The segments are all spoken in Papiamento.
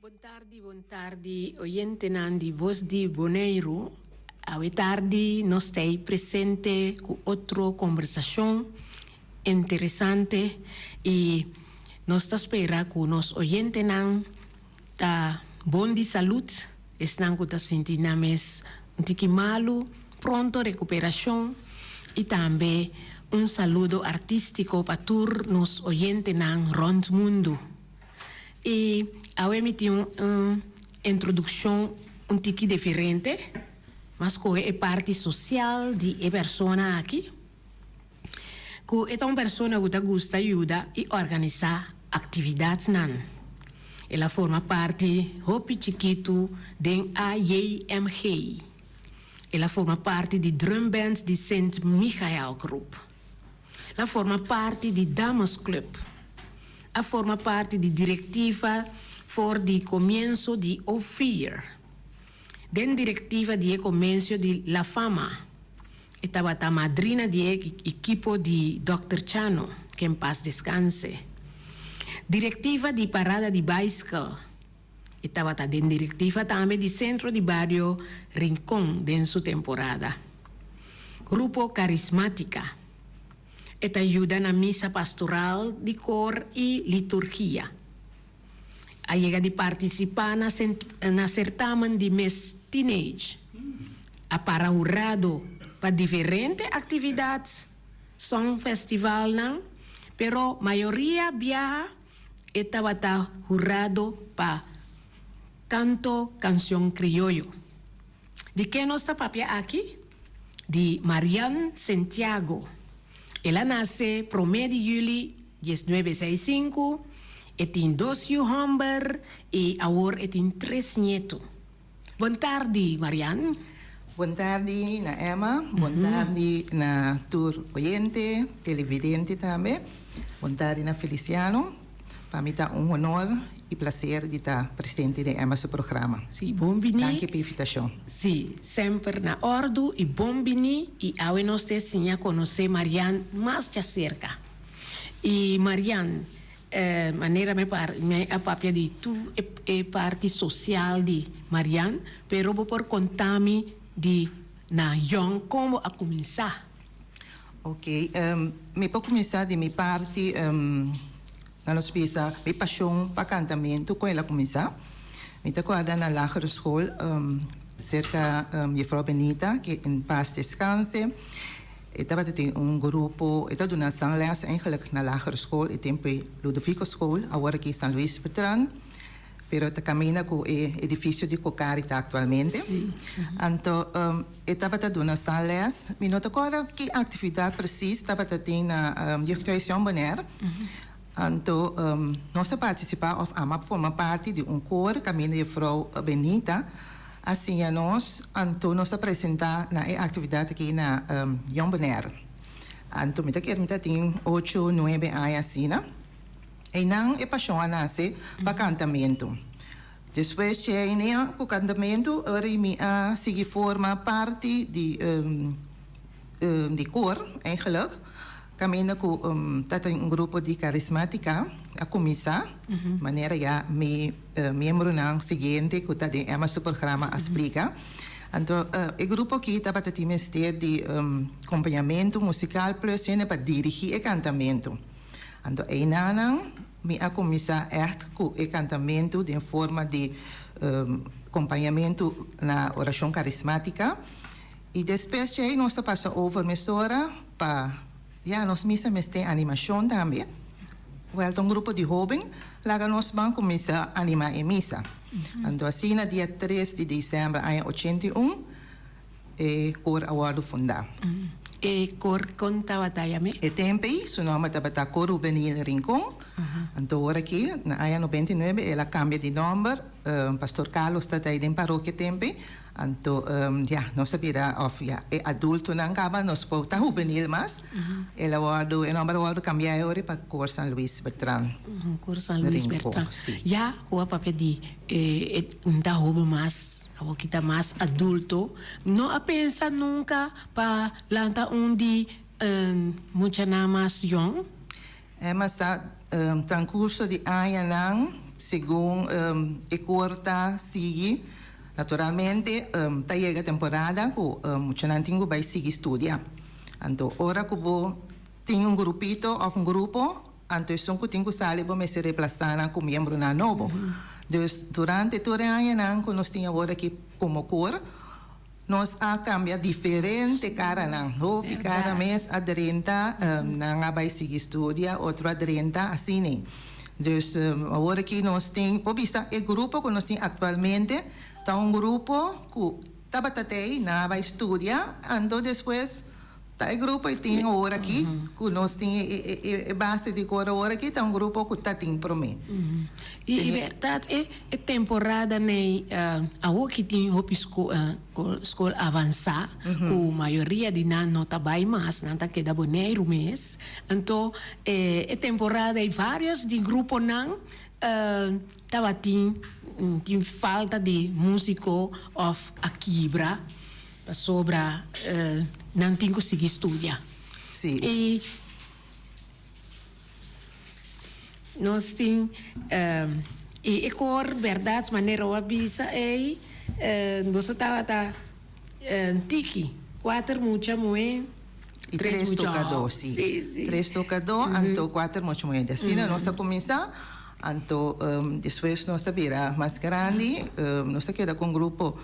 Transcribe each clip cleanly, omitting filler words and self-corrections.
Bon tardi, bon tardi oyentenan di Voz di Boneiru. Awe tardi nos ta ei presente ku otro kombersashon interesante i nos ta spera ku nos oyentenan ta bon di salud, esnan ku ta sinti nan mes un tiki malu, pronto rekuperashon i tambe un saludo artístiko pa tur nos oyentenan rònt mundu. I awe mi tin un introdukshon un tiki diferente, m'a skohe e parti sosial di e persona aki, ku e ta un persona ku ta gusta yuda i organisá aktividatnan. El a forma parti hopi chikitu den AJMG. El a forma parti di drumband di Sint Michael Groep. El a forma parti di Dames Club. A forma parti di direktiva for di komienso di Ophir. Den direktiva di e komensio di La Fama. E tabata madrina di e ekipo di Dòkter Chano, ke en pas deskanse. Direktiva di parada di baiskel. E tabata den direktiva tambe di Sentro di Bario Rincon den su temporada. Grupo Karismátika. E ta yuda na misa pastoral di kor i liturgia. A yega di partisipá na na sertamen di Miss Teenage. A para hurado pa diferente aktividat, songfestivalnan, pero mayoria biaha e tabata hurado pa kanto kanshon krioyo. Di ken nos ta papia aki? Di Marian Sentiago. El a nase promé di yüli diesnuebe seis sinku, e tin dos yu hòmber i awor e tin tres nietu. Bon tardi, Marian. Bon tardi na Emma, bon tardi na tur oyente, televidente tambe. Bon tardi na Feliciano. Pa mi ta un honor y placer di ta presente den Emma su programa. Sí, bon bini. Danki pa invitacion. Sí, semper na ordu y bon bini y awe nos ta siña conoce Marian mas djacerca. Y Marian, manera mi mi a papia di tur e parti social di Marian, pero bo por conta mi di na yong con bo a cuminsa? Ok, mi por cuminsa di mi parti, na nos bisa mi pasion pa cantamento con el a cuminsa. Mi ta corda na lagere school cerca juffrouw Benita, que en paz descanse, e tabata tin un grupo, e ta duna zangles eigenlijk na lagere school, e tempo e Ludovico school, awor aki San Luis Bertran. Pero ta caminda cu e edificio di Cocari ta actualmente. Anto e tabata duna sa les. Mi no ta corda ki actividad precies tabata tin na Jeugdhuis Jong Bonaire. Anto nos a participa of ama forma parti di un koor caminda juffrouw Benita a siña nos. Anto nos a presenta na e actividad aki na Jong Bonaire. Anto mi ta kere mi ta tin ocho, nuebe aña asina. Einan e pashon a nase pa kantamentu. Despues dje einan ku kantamentu ora i mi a sigui forma parti di di kor eigenlijk kaminda ku ta tin un grupo di karismátika a kuminsá manera ya mi miembronan siguiente ku ta den Emma su programa a splika. Anto e grupo aki tabata tin mester di kompañamentu musikal plus hende pa dirigí e kantamentu. Anto einanan mi a kuminsá ègt ku e kantamentu den forma di kompañamentu na orashon karismátika. I despues djei nos a pasa over mesora pa ya nos misa mester animashon tambe. Wèl ta un grupo di hóben laga nos ban kuminsá animá e misa. Anto asina dia tres di desèmber aña 81 e kor a wòrdu fundá. E kor kon tabata yam'é? E tempu ei su nòmber tabata Kor Hubenil Rincon. Anto ora aki na aña 99 el a kambia di nòmber. Pastor Carlos ta ei den parokia tempu ei. Anto ya, nos a bira òf ya e adultonan kaba nos por ta hubenil mas. El a wòrdu, e nòmber a wòrdu kambiá e ora pa Kor San Luis Bertran. Kor San Luis Bertran. Si. Ya ku a papia di e ta hoben mas, awor ki ta mas adulto, no a pensa nunka pa lanta un di muchanan mas yòn? E mas ta transcurso di añanan, segun e kor ta sigui, naturalmente ta yega temporada ku muchanan tin ku bai sigui studia. Anto ora ku bo tin un grupito òf un grupo, anto esun ku tin ku sali bo mester replasa nan ku miembronan nobo. Dus durante tur e añanan ku nos tin awor aki komo kor, Nos a cambia diferente caranan. Hopi cara mes a drenta, nan a bay sigui studia, otro a drenta, asina. Dus awor aki nos tin, por bisa e grupo cu nos tin actualmente ta un grupo cu tabata tey, nan a bay studia, anto despues Ta e grupo e tin awor aki ku nos tin e base di kor awor aki ta un grupo ku ta tin promé. I bèrdat e temporada nei awor ki tin hopi skol avansá ku mayoria di nan no ta bai mas, nan ta keda Boneiru mes. Anto e temporada ei vários di gruponan tabatin tin falta di músiko òf a kibra. Pasobra nan tin ku sigui studia. Sí. I nos tin i e kor bèrdat manera bo a bisa ei boso tabata tiki kuater mucha muhé I tres tokadó, sí. Tres tokadó anto kuater mucha muhé. Di asina nos a kuminsá anto despues nos a bira mas grandi nos a keda ku un grupo.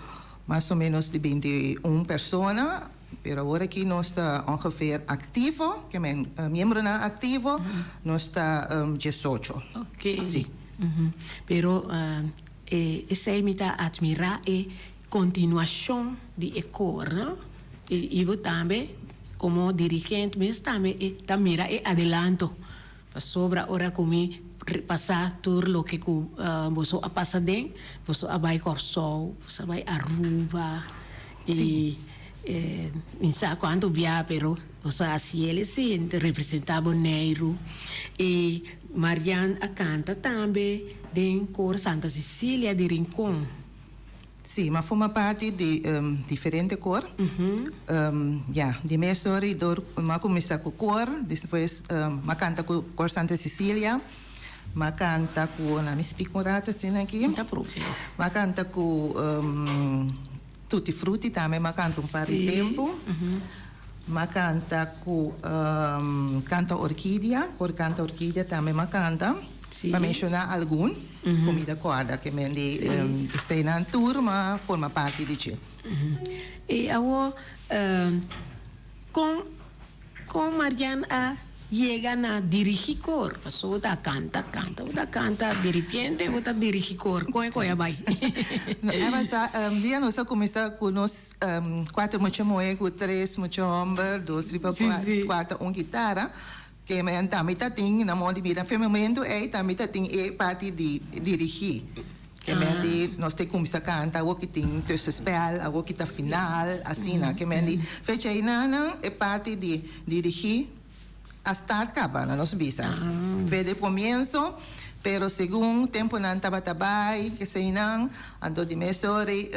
Mas o menos di 21 persona, pero awor aki nos ta ongeveer activo, ke men miembronan activo, nos ta 18. Ok. Si. Pero esei mi ta admira e continuacion di e koor, no? I bo tambe como dirigente mes tambe ta mira e adelanto. Pasobra ora ku mi repasá tur loke ku boso a pasa den, boso a bai Kòrsou, boso a bai Aruba, i mi sa kuantu bia, pero boso a hasi el esei, representá Boneiru. I Marian a kanta tambe den Kor Santa Cecilia di Rincon. Sí, m'a forma parti di diferente kor. Ya, di mes ora i dor m'a kuminsá ku kor, despues m'a kanta ku Kor Santa Cecilia, m'a kanta ku, na mi spik un rato asina aki. Ta propio. M'a kanta ku Tutti Frutti tambe m'a kanta un par di tempu. M'a kanta ku Kanta Orkidia, Kor Kanta Orkidia tambe m'a kanta. Pa menshoná algun ku mi ta kòrda ke men di eseinan tur m'a forma parti di dje. I awor kon kon Marianne a yega na dirigí kor? Pasobra bo ta kanta kanta bo ta kanta diripiente bo ta dirigí kor kon e koe a bai? No e basta dia nos a kuminsá ku nos kuater mucha muhé ku tres mucha hòmber dos riba kuarta un kitara. Ke men tambe ta tin na modo di bida fe momento ei tambe ta tin e parti di dirigi. Ke men di nos te kumsa kanta awor ki tin tussenspel, awor ki ta final, asina. Ke men di fecha einanan e parti di dirigi a start kaba na nos bisa. Fe de komienso, pero segun temponan tabata bai keseinan, anto di mes ora ei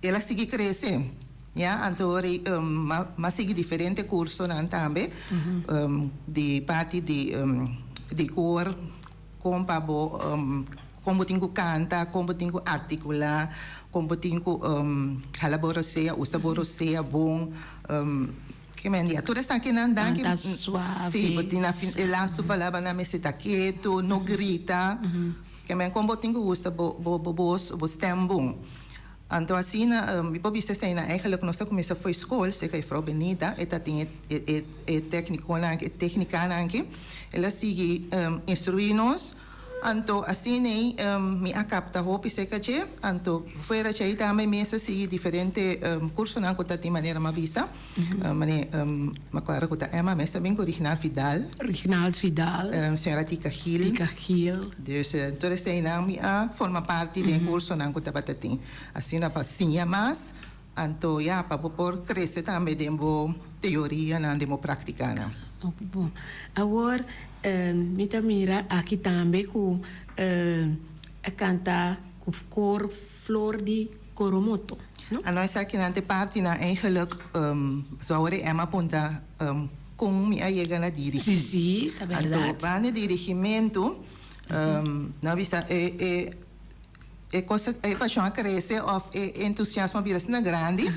El a sigui crece, ya, anto ora m'a sigui diferente cursonan tambe di parti di di koor con pa bo. Kon bo tin ku kanta, kon bo tin ku artikulá, kon bo tin ku hala bo rosea, usa bo rosea bon. Ke men di a tur esakinan danki. Kanta suave. Si, bo tin na fin e lastu palabranan mester ta ketu, no grita. Ke men kon bo tin ku usa bo bo bos, bo stèm bon. Anto asina mi por bisa esei nan eigenlijk nos a kuminsá fo'i skol serka juffrouw Benita, e ta tin e e teknikonan aki, e teknikanan aki. El a sigui instruí nos. Anto asin'ei mi a kapta hopi serka dje, anto fuera djei tambe mi a sigui diferente kursonan ku ta tin manera mi a bisa, mane mi akorda ku ta Emma mes ta bin ku Rignald Vidal. Rignald Vidal. Señora Tika Gil. Tika Gil. Dus tur eseinan mi a forma parti den e kursonan ku tabata tin. Asina pa siña mas, anto ya pa bo por krese tambe den bo teorianan, den bo praktikanan. Hopi bon. Awor mi ta mira aki tambe ku a kanta ku kor Flor di Coromoto, no? Ano esakinan ta e partinan eigenlijk, so awor e Emma punta kon mi a yega na dirigi. Si, si, ta bèrdat. Anto banda dirigimentu, nan a bisa e e. E kos e pashon a krese òf e entusiasmo a bira asina grandi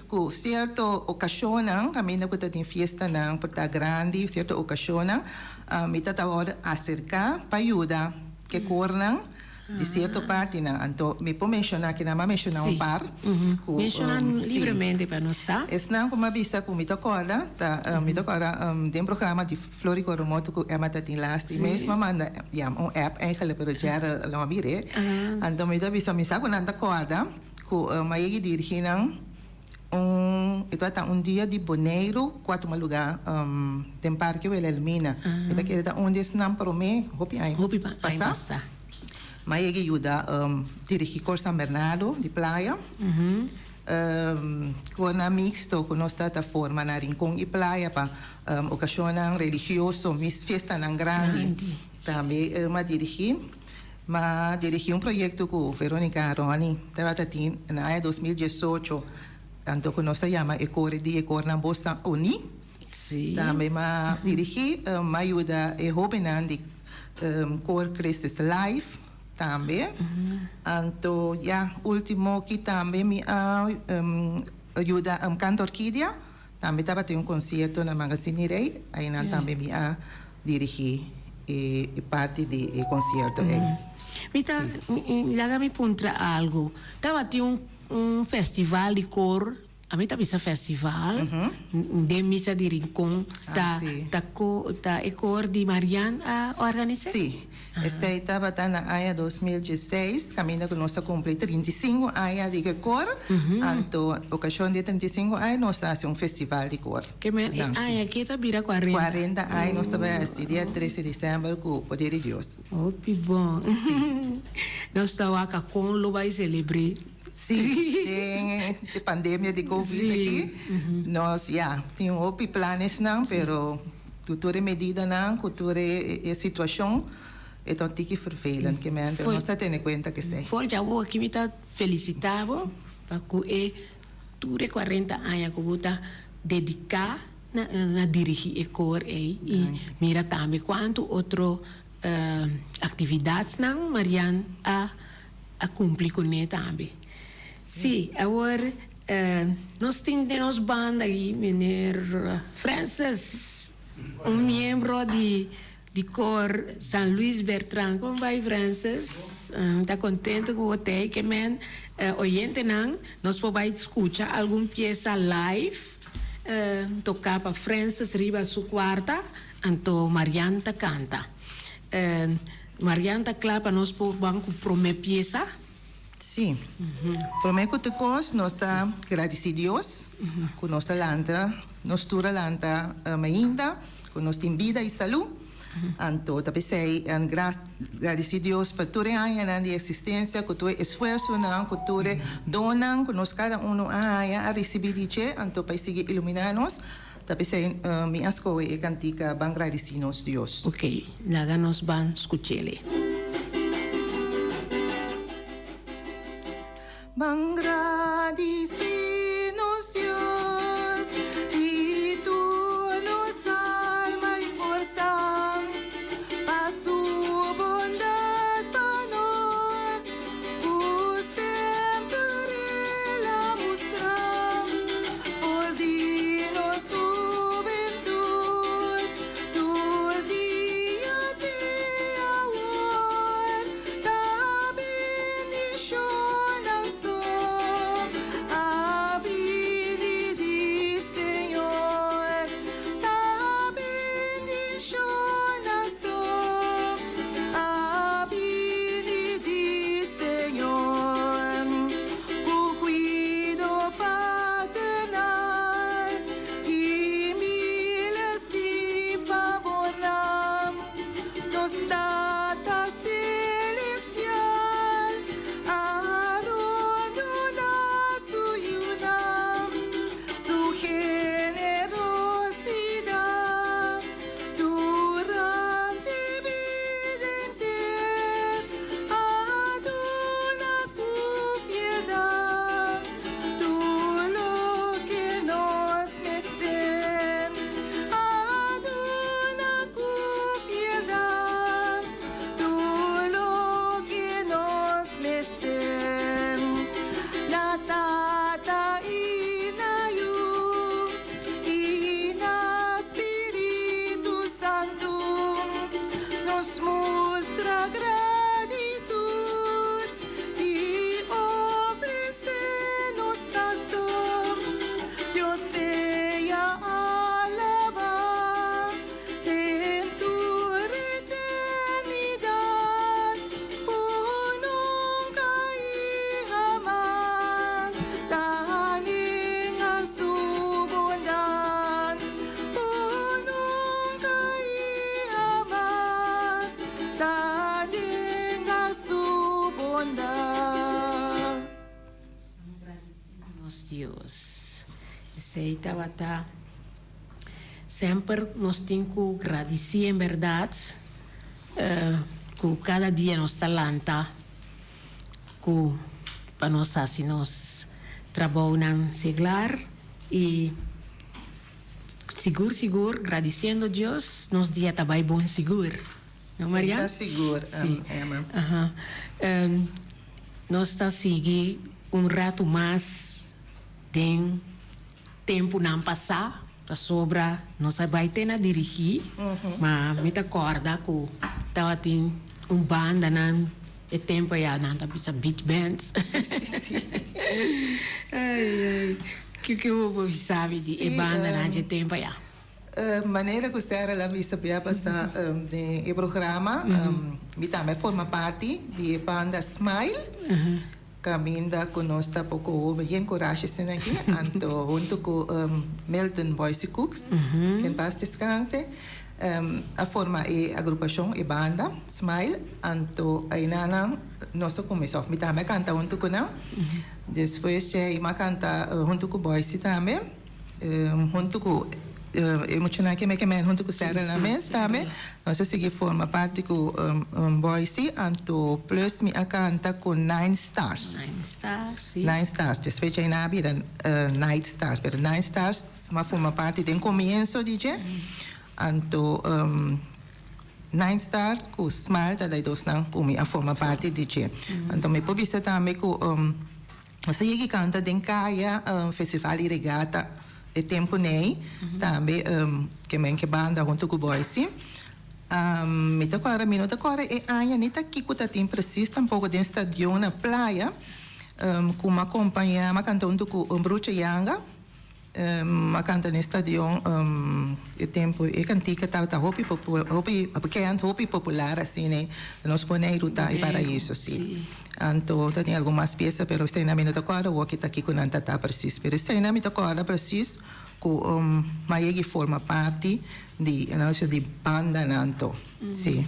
ku sierto okashonnan kaminda ku ta tin fiestanan por ta grandi sierto okashonnan mi ta wòrdu aserká pa yuda ke kornan di sierto partinan. Anto mi por menshoná kinan mi a menshoná un par ku Menshoná libremente pa nos sa. Esnan ku mi a bisa ku mi ta kòrda ta mi ta kòrda den programa di Flor y Coromoto cu Emma ta tin last y mes m'a manda ya un app eigenlijk pero Gerald lo a mir'é. Anto mi ta bisa mi sa cu nan ta corda cu m'a yega dirigi nan un e tabata un dia di Boneiru cu a tuma lugar den Parke Wilhelmina. Mi ta kere ta un di esnan prome hopi aña pasa. M'a yega yuda dirigi Cor San Bernardo di Playa. Cornan mixto cu nos ta ta forma na Rincon y Playa pa Okashonnan religioso, mis fiestanan grandi tambe m'a dirigí. M'a dirigí un proyekto ku Veronica Ronnie tabata tin na aña 2018, anto ku nos a yama e kore di e kornan Bosnan Uní. Tambe m'a dirigí, m'a yuda e hóbennan di Kor Christus Life tambe. Anto ya último aki tambe mi a yuda Canto Orquídea. Tambe tabatin un konsierto na Magazine di Rey, einan tambe mi a dirigí e parti di e konsierto ei. Mi ta laga mi puntra algu. Tabatin un festival di kor, ami ta bisa festival, den misa di Rincon, ta ta e kor di Marian a organis'é? Sí, Esei tabata na aña 2016, kaminda ku nos a kumpli 35 aña di e kor. Anto okashon di e 35 aña nos a hasi un festival di kor. Ke men e aña aki ta bira 40. 40 aña nos ta bai hasi dia 13 di desèmber ku poder di Dios. Hopi bon. Nos ta wak kon lo bai selebr'é. Sí, den e pandemia di covid aki nos ya tin hopi planesnan pero. Ku tur e medidanan, ku tur e situashon, e ta un tiki vervelend. Ke mente nos ta tene kuenta ku esei. For djawo aki mi ta felisitá bo pa ku e tur e 40 aña ku bo ta dediká na dirigí e kor ei i mira tambe kuantu otro aktividatnan Marian a kumpli kuné tambe. Sí, awor Nos tin den nos banda aki meneer Francis, un miembro di di kor San Luis Bertran. Kon bai Francis? Mi ta contento cu bo ta ei. Ke men oyentenan nos por bai scucha algun pieza live toca pa Francis riba su cuarta, anto Marian ta canta. Marian ta cla pa nos por ban cu prome pieza. Sí. Promé ku tur kos nos ta gradisí Dios ku nos ta lanta, nos tur a lanta mainta, ku nos tin bida i salú. Anto ta p'esei gradisí Dios pa tur e añanan di eksistensia, ku tur e esfuersonan, ku tur e donnan ku nos kada unu a haña, a risibí di dje, anto pa e sigui iluminá nos. Ta p'esei mi a skohe e kantika Ban gradisí nos Dios. Oké, laga nos ban skuch'el. Ban gradisí nos Dios di tur nos alma i forsa pa su bondat pa nos. Nos Tata Celestial a rondona su yunan, su generosidad durante bida henter a duna ku fieldad tur loke nos mester, a duna ku fieldad tur loke nos mester. Na Tata i na Yu i na Spiritu Santu nos mustra gratitud i ofresé nos kanto. Dios sea alabá den tur eternidat, ku nunka i hamas ta nenga su bondat, ku nunka i hamas ta nenga su bondat. Nos Dios. Esei tabata semper nos tin ku gradisí en bèrdat ku kada dia nos ta lanta ku pa nos hasi nos trabounan seglar i sigur sigur gradisiendo Dios nos dia ta bai bon sigur. No Marian? Sí, ta sigur, Sí. Emma. Aha. Nos ta sigui un ratu mas den tempunan pasá, pasobra nos a bai te na dirigí, ma mi ta kòrda ku tabatin un bandanan e tempu ayá nan ta bisa beach bands. Ai, ai. Kiko bo sabi di e Sí, bandanan dje tempu ayá? Manera ku Sarah la bisa bia pasá den e programa, mi tambe a forma parti di e banda Smile, kaminda ku nos ta poko hoben yen kurashi asina aki, anto huntu ku Milton Boysie Cooks, ke en pas deskanse, a forma e agrupashon, e banda Smile, anto ainanan nos a kuminsá, òf mi tambe a kanta huntu ku nan, despues djei mi a kanta huntu ku Boysie tambe. Huntu ku e muchanan ke meke men huntu ku Sarah nan mes tambe nos a sigui forma parti ku Boysie anto plus mi a kanta ku Nine Stars. Nine Stars si. Nine Stars despues djei nan a bira Night Stars pero Nine Stars mi a forma parti den komienso di dje anto Nine Stars ku Smile ta e dosnan ku mi a forma parti di dje anto mi por bisa tambe ku. Nos a yega canta den caya, festival y regata e tempo ney, tambe ke men ke banda hunto cu Boysie. Mi ta corda, mi no ta corda e aña ni ta kico ta tin precies tampoco den stadion na playa cu mi a compaña, mi a canta hunto cu Brucha Yanga. A canta den stadion e tempo e cantica tabata hopi hopi bekend hopi popular asina nos Boneiru ta e paraiso si anto ta tin algun mas pieza pero esei mi no ta corda awor ki ta kico nan ta ta precies pero esei mi ta corda precies cu mi a yega forma parti di di banda nan to si.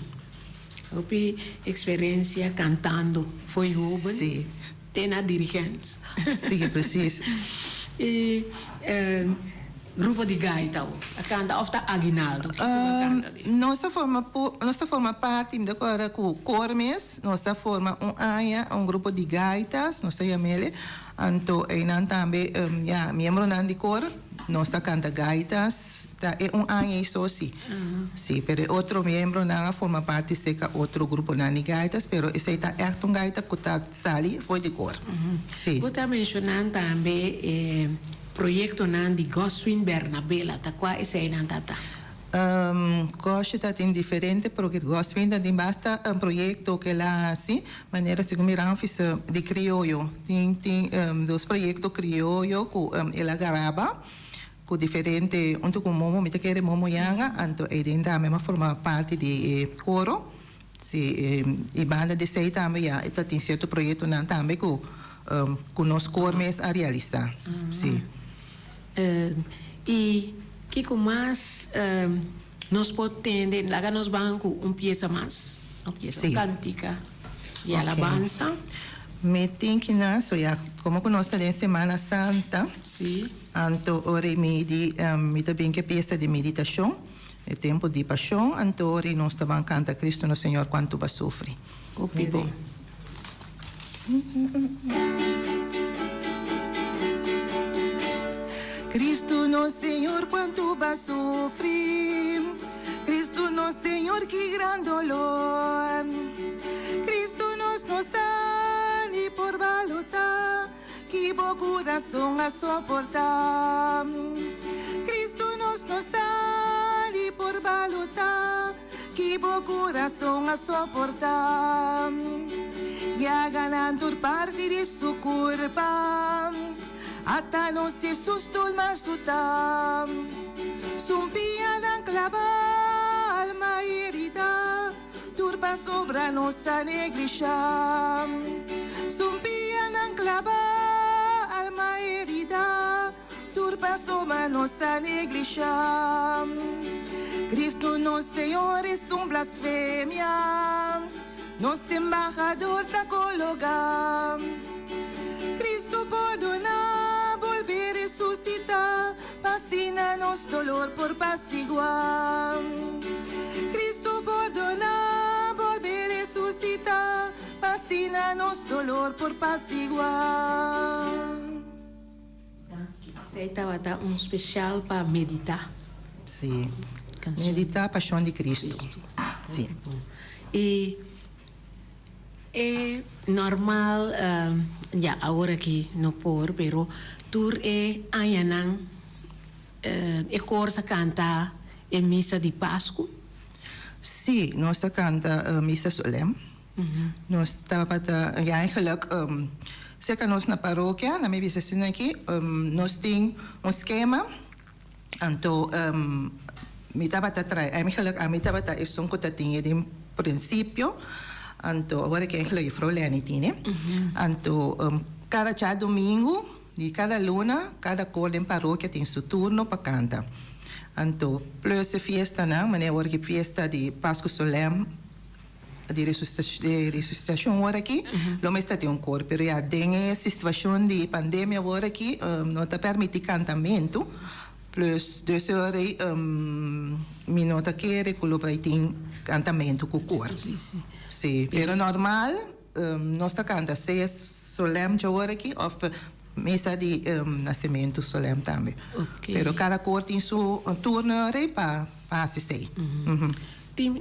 Hopi experiencia cantando fo'i hoben. Si. Te na dirigent. Si, precies. E grupo di gaita o a canta of ta aguinaldo? Kiko a canta di? Nos ta forma nos ta forma parti, mi ta acorda cu koor mes, nos ta forma un aña un grupo di gaitas, nos ta yam'ele, anto eynan tambe ya miembronan di koor nos ta canta gaitas. Ta e un aña ei so si. Si, pero e otro miembronan a forma parti serka otro gruponan di gaitas, pero esei ta ègt un gaita ku ta sali for di kor. Si. Bo ta menshoná tambe e proyektonan di Goswin Bernabela. Ta kua eseinan ta ta? Gosje ta tin diferente proyekto. Goswin ta tin basta proyekto ku el a hasi, manera segun mi Ramfis di krioyo. Tin tin dos proyekto krioyo ku el a graba. Ku diferente, unto ku Momo, mi ta kere Momo Yanga, anto eiden tambe m'a forma parti di e koro. Si, i banda di esei tambe ya e ta tin sierto proyektonan tambe ku ku nos kor mes a realisá. Si. I kiko mas? Nos por tende, laga nos ban ku un piesa mas, un piesa, un kantika di alabansa. Mi tin ki nan, so ya, komo ku nos ta den Semana Santa, anto ora i mi di, mi ta bin ku e piesa di meditashon, e tempu di pashon, anto ora i nos ta ban kanta Kristu nos Señor kuantu bo a sufri. Hopi bon. Cristo nos Señor cuanto ba sufri Cristo nos Señor ki gran dolor Cristo nos no sa ni por balota Ki bo curazon a soporta Cristo nos no sa ni por balota Ki bo kurason a soportá. Yaganan tur parti di su kurpa. Ata nos Hesus tulma sutá. Sumpianan klabá, alma heridá, tur pasobra nos a neglishá. Sumpianan klabá, alma heridá. Tur pasobra nos ta neglishá. Cristo nos Señor es un blasfemia. Nos embahador ta kologá. Cristo pordoná, bolbe resusitá, pa asina nos dolor por pasiguá. Cristo pordoná, bolbe resusitá, pa asina nos dolor por pasiguá. Esei tabata un special pa medita. Sí. Medita Pasion di Cristo. Sí. Y e normal, ya awor aki no por, pero tur e añanan e koor sa canta e misa di Pascu? Sí, nos ta canta misa solem. Nos tabata, ya eigenlijk cerca nos na parokia, na mi bisa asina aki, nos tin un skema, anto mi tabata trae, eigenlijk ami tabata esun ku ta tin e den principio, anto awor aki eigenlijk juffrouw Lenny tin e, anto kada djadomingo di kada luna kada kor den parokia tin su turno pa kanta, anto plus e fiestanan, manera awor aki fiesta di Pasku Solem. Di resusitacion awor aki lo mester tin un cor, pero ya den e situacion di pandemia awor aki no ta permiti cantamento, plus dus e ora ei mi no ta kere cu lo bay tin cantamento cu cor. Si, pero normal nos ta canta sea solem dje awor aki of misa di nacemento solem tambe, pero cada cor tin su turno e ora ei pa haci esey. Tin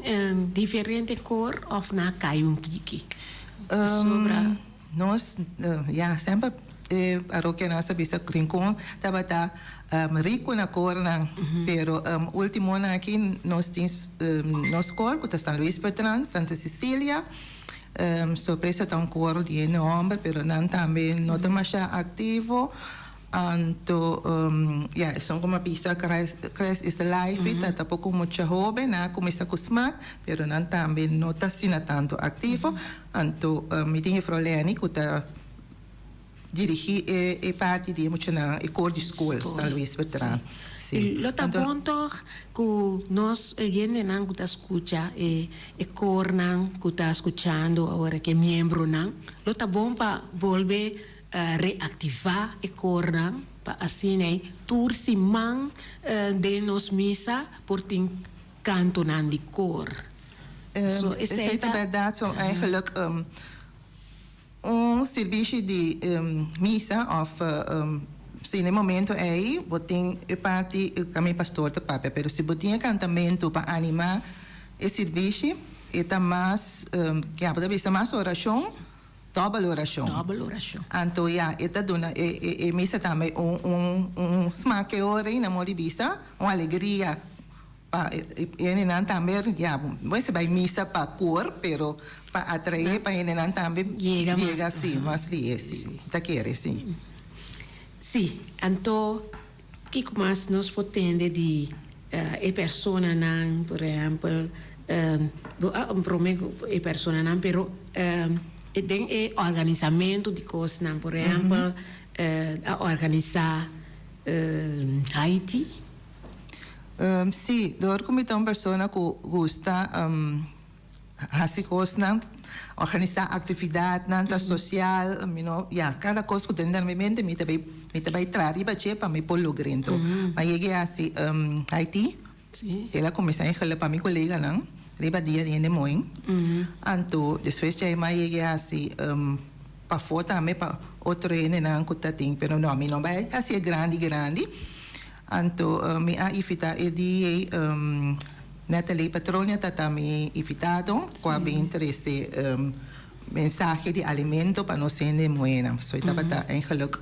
diferente kor of na kai un tiki? Pasobra. Nos, ya, semper e parokianan sa bisa Rincon tabata rico na kornan, pero ultimonan aki nos tin nos kor ku ta San Luis Bertran, Santa Cecilia, Sorpresa ta un kor di hende homber pero nan tambe no ta masha aktivo. Anto, ya, esun como a bisa Christ, Christ is Alive mm -hmm. ta tapoco mucha hoben, nan a cuminsa cu smaak, pero nan tambe no ta asina tanto activo. Mm -hmm. Anto, mi tin juffrouw Lenny cu ta dirigi e, e parti di e muchanan, e koor di school, San Luis Bertrand. Sí. Sí. Lo ta bon toch cu nos oyentenan cu ta scucha e, e koornan cu ta scuchando awor cu e miembronan, lo ta bon pa bolbe Reaktivá e kornan pa asina tur siman den nos misa por tin kantonan di kor. So esei ta bèrdat. So eigenlijk un sirbishi di misa òf si na e momento ei bo tin e parti kaminda pastor ta papia pero si bo tin e kantamentu pa animá e sirbishi e ta mas ya bo ta bisa mas orashon. Dòbel orashon. Dòbel orashon. Anto ya, e ta duna e e e misa tambe un un un smak e ora ei na mor di bisa, un alegria pa e e hendenan tambe ya bo bai misa pa kor pero pa atraé pa hendenan tambe Yega mas. yega si mas lihe si ta kere si. Si, anto kiko mas nos por tende di e personanan, por ehempel, bo a prome ku e personanan, pero den e organisamentu di kosnan, por ehempel, a organisá Haiti. Sí, dor ku mi ta un persona ku gusta hasi kosnan, organisá aktividatnan, ta sosial, mi no, ya, kada kos ku ta den mi mente mi ta bai mi ta bai traha riba dje pa mi por logra ento. Mi a yega hasi Haiti, el a kuminsá eigenlijk pa mi koleganan riba dia di hende mooi, anto despues djei mi a yega hasi pafó tambe pa otro hendenan ku ta tin, pero no, mi no bai hasié grandi grandi. Anto mi a invitá e dia ei Natalie Petronia ta ta mi invitado ku a bin trese mensahe di alimento pa nos hende muhénan. So e tabata eigenlijk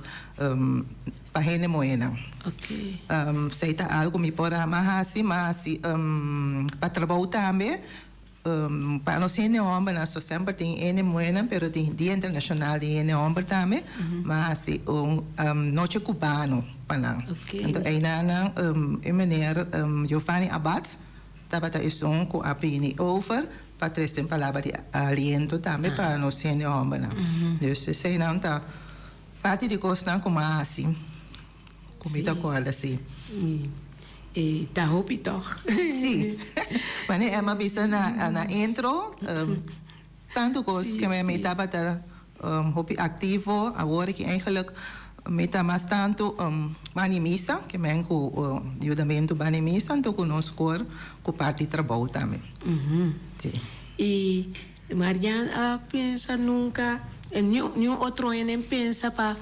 pa hende muhénan. Esei ta algu mi por a hasi, mi a hasi pa trabou tambe. Pa nos hende hombernan so semper tin hende muhernan pero tin dia internacional di hende homber tambe ma haci un noche cubano pa nan. Anto eynan e meneer Giovanni Abad tabata esun cu a bini over pa trece un palabra di aliento tambe pa nos hende hombernan. Dus eseynan ta parti di cosnan cu mi a haci. Ku mi ta kòrda si. E ta hopi tòg. Si. Wanneer Emma bisa na na intro, tantu kos ke mi tabata hopi aktivo, awor aki eigenlijk mi ta mas tantu bani misa, ke men ku yudamentu bani misa anto ku nos kor ku parti trabou tambe. Si. I Marian a pensa nunka, niun otro hende pensa pa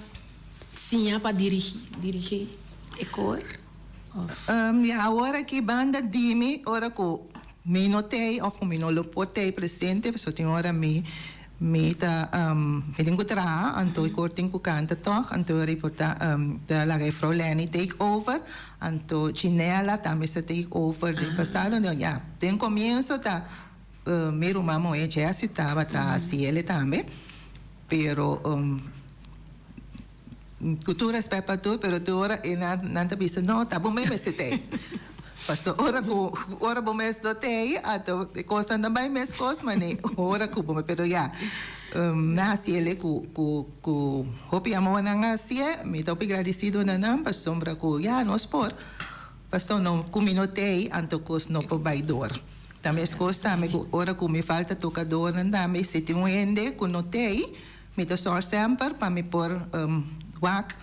Siña pa dirigí, dirigí e kor of? Ya awor aki banda di mi ora ku mi no t'ei of ku mi no lo por t'ei presente pasobra tin ora mi mi ta mi tin ku traha anto e kor tin ku kanta tòg anto e por ta ta laga e frou Lenny take over anto Chinela tambe sa take over den pasado ya den komienso ta mi ruman muhé Jessy tabata hasi ele tambe. Pero cu tur respet pa tur, pero tur ora e nan nan ta bisa no ta bo mes mester tey. Paso ora cu ora bo mes no tey anto e cosnan ta bay mescos mane ora cu bo pero ya nan haciele cu cu cu hopi amor nan a hacié mi ta hopi gradicido na nan pasobra cu ya nos por paso no cu mi no tey anto cos no por bay door. Ta meskos tambe ku ora ku mi falta tokadornan tambe, si tin un hende ku no t'ei, mi ta sòr semper pa mi por wak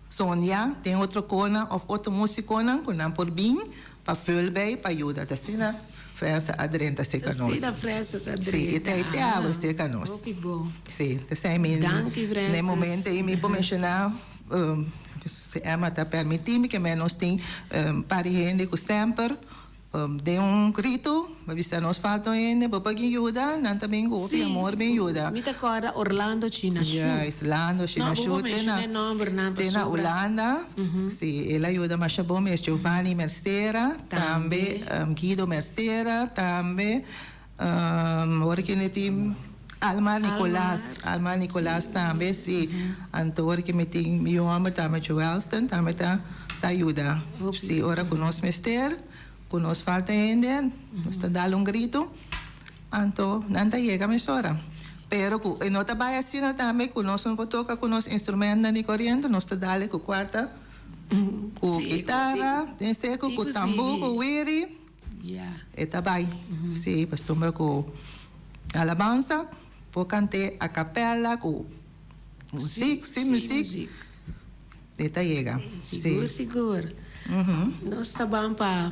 Sonia den otro konan òf otro musikonan ku nan por bin pa vul bei pa yuda. Ta asina Frensa a drenta serka nos. Asina Frensa ta drenta. Si, e ta e te awe serka nos. Hopi bon. Si, ta esei mi Danki Frensa. Na e momento ei mi por menshoná si Emma ta permití mi ke nos tin un par di hende ku semper Den un grito, bo bisa nos falta un hende, bo por bin yuda, nan ta bin ku hopi amor bin yuda. Mi ta kòrda Orlando Chinashu. Juist, Lando Chinashu. No, bo por menshoná e nòmbernan pasobra. Te na Hulanda, si, el a yuda masha bon mes. Giovanni Mercera, tambe, Guido Mercera, tambe, ora kende tin Almar Nicolas, Almar Nicolas tambe, si. Anto ora ke mi tin mi yu hòmber tambe Joelston tambe ta ta yuda. Si, ora ku nos mester, ku nos falta hende, nos ta dal un gritu, anto nan ta yega mesora. Pero ku e no ta bai asina tambe ku nos no por toka ku nos instrumentnan di koriente, nos ta dal e ku kuarta, ku kitara, den seku, ku tambú, ku wiri. E ta bai, si, pasobra ku alabansa por kant'é a kapèla ku muzik, sin muzik, e ta yega. Sigur, sigur. Nos ta ban pa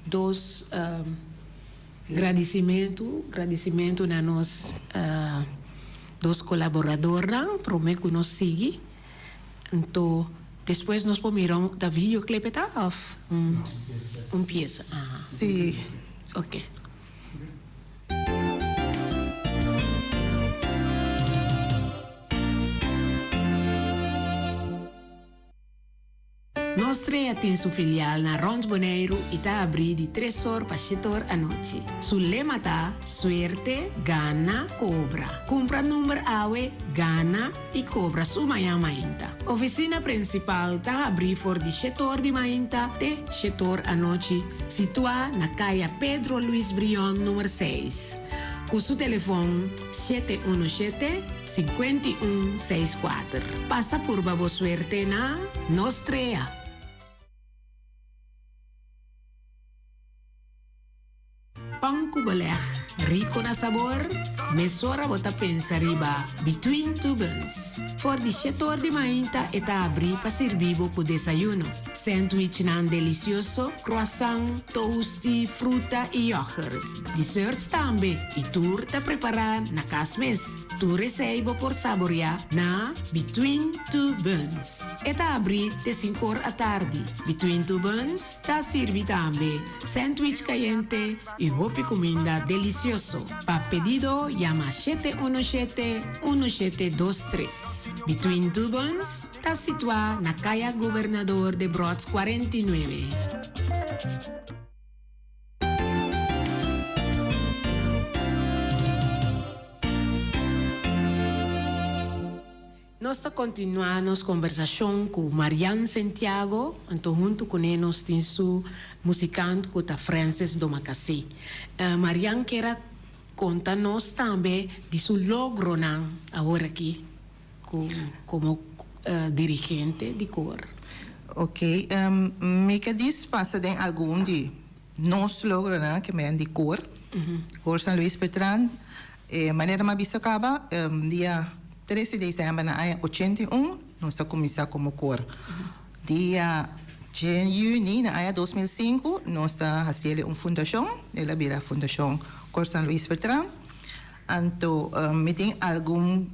dos gradisimentu, gradisimentu na nos dos kolaboradornan promé ku nos sigui. Anto despues nos por mira un ta videoclip e ta of un pieza? Aha. Sí. Ok. Nos Trea tin su filial na rond Boneiru i ta abrí di tres or pa shete or anochi. Su lema ta, Suerte, gana, kobra. Kumpra number awe, gana i kobra su mañan mainta. Ofisina prinsipal ta habrí for di shete or di mainta te shete or anochi, situá na Kaya Pedro Luis Brion number seis. Ku su telefon 717 51 64. Pasa purba bo suerte na Nos Trea! Koebeleg rico na sabor? Mesora bo ta pensa riba Between Two Buns. For di shetor di mainta e ta abri pa sirbi bo ku desayuno. Sandwichnan delicioso, croissant, toasty, fruta y yoghurt. Desserts tambe y tur ta prepara na cas mes. Tur esey bo por saborea na Between Two Buns. E ta abri te sinkor atardi. Between Two Buns ta sirbi tambe sandwich cayente y hopi cuminda delicioso. Pa pedido yama 717 1723. Between Two Buns ta situa na Kaya Gobernador Debrot 49. Nos ta kontinuá nos kombersashon ku Marian Sentiago, anto huntu kuné nos tin su musikant ku ta Francis Domacassé. Marian kier a konta nos tambe di su logronan awor aki ku komo dirigente di kor. Oké, mi ke dis pasa den algun di nos logronan ke men di kor, Kor San Luis Bertrand. E manera mi a bisa kaba, dia 13 di december na aña 81 nos a kuminsá komo kor. Dia dje yüni na aña 2005 nos a hasiel un fundashon, el a bira Fundashon Kor San Luis Bertrand. Anto mi tin algun,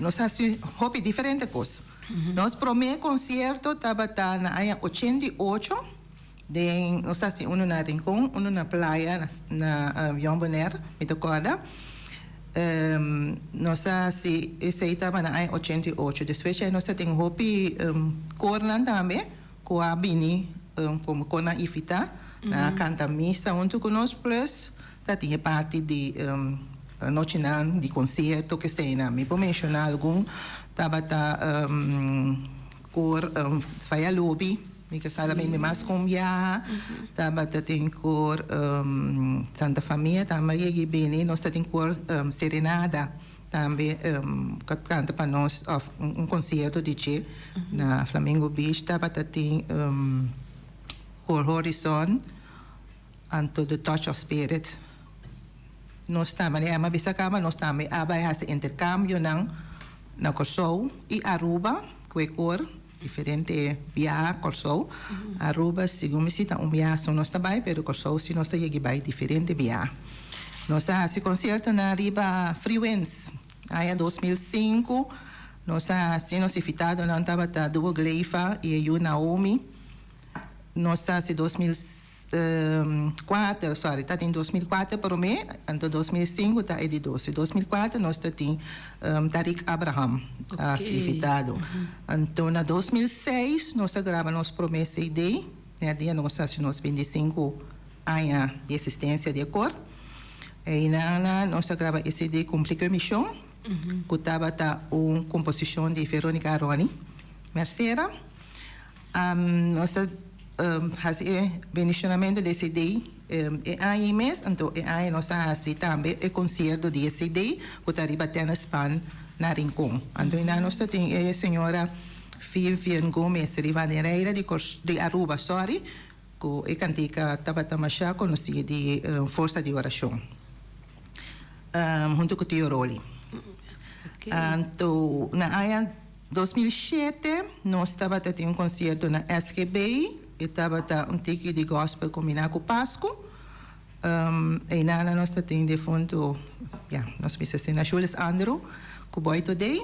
nos a hasi hopi diferente kos. Nos promé konsierto tabata na aña 88. Den nos ta hasi unu na Rincon, unu na Playa na Jong Bonaire, mi ta corda. Nos a hasi esey tabata na aña 88. Despues ya nos ta tin hopi kornan tambe ku a bini komo kornan invitá. Nan a kanta misa huntu ku nos plus ta tin e parti di nochinan di konsierto keseinan. Mi por menshoná algun tabata kor Faya Lobi. Mi ke sa mi mas kon biaha tabata tin kor Santa Famia tambe a yega bini nos ta tin kor Serenada tambe ku a kanta pa nos òf un konsierto di dje na Flamingo Beach tabata tin kor Horizon anto The Touch of Spirit nos tambe a bisa kaba nos tambe a bai hasi interkambionan na Kòrsou i Aruba ku e kor. Diferente biaha Kòrsou, Aruba segun mi si ta un biaha so nos ta bai pero Kòrsou si nos ta yegi bai diferente biaha. Nos a hasi konsiertonan riba Freewinds aña 2005 nos a hasi nos invitadonan tabata Duo Gleifa i e yu Naomi. Nos a hasi 2004, sorry, ta tin 2004 promé, anto 2005 ta e di dos. E 2004 nos ta tin Tariq Abraham as invitado. Anto na 2006 nos a graba nos promé CD, e dia nos a hasi nos 25 aña di existencia di e kor. Einan nos a graba e CD Cumpli cu e Mision, cu tabata un composicion di Veronica Aroni Mercera. Nos ta hasi e bendishonamentu di e CD e aña ei mes, anto e aña nos ta hasi tambe e konsierto di e CD ku ta riba Tennispan na Rincon. Anto einan nos ta tin e señora Vivian Gomez Rivadeneira di di Aruba, sorry, ku e kantika tabata masha konosí di Forsa di Orashon huntu ku Tio Rolly. Anto na aña 2007 nos tabata tin un concierto na SGB, e tabata un tiki di gospel combina cu Pascu. Eynana nos ta tin defunto, ya, nos bisa asina, Jules Andrew cu Boy Today.